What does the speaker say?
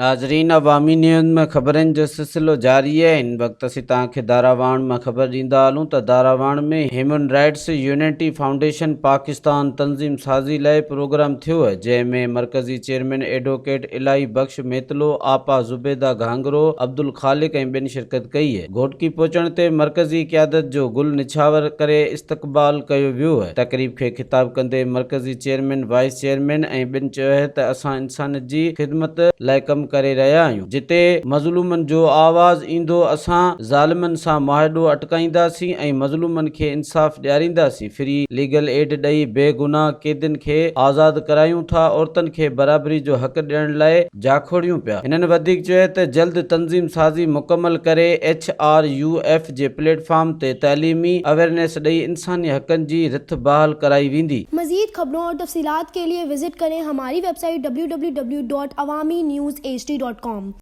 ناظرين عوامي نيوز ۾ خبرن جو سلسلو جاري آهي هن وقت اسين توهان کي داراواڻ مان خبر ڏيندا هلون ته Darawan ۾ human rights unity foundation Pakistan تنظيم سازي لاء پروگرام ٿيو جنهن ۾ مرڪزي چيئرمين ايڊووڪيٽ الاهي بخش ميتلو، آپا زبيده گهانگرو، عبدالخالق ۽ ٻين شرڪت ڪئي. گهوٽڪي پهچڻ تي مرڪزي قيادت جو گل نڇاور ڪري استقبال ڪيو ويو. تقريب کي خطاب ڪندي مرڪزي چيئرمين، وائيس چيئرمين ۽ ٻين چيو ته اسان انسانيت جي خدمت لاء ڪم ڪري رهيا آهيون، جتي مظلومن جو آواز ايندو اسان ظالمن سان معاهدو اٽڪائينداسين ۽ مظلومن کي انصاف ڏيارينداسين، فري ليگل ايڊ ڏئي بيگناهه قيدين کي آزاد ڪرايون ٿا، عورتن کي برابري جو حق ڏيڻ لاء جاکوڙيون پيا. هنن وڌيڪ چيو ته جلد تنظيم سازي مڪمل ڪري ايڇ آر يو ايف جي پليٽ فارم تي تعليمي اويرنيس ڏئي انساني حقن جي رٿ بحال ڪرائي ويندي. مزيد خبرون اور تفصيلات کے لئے وزٽ ڪرين ھماري web site www.awamiNewsHD.com.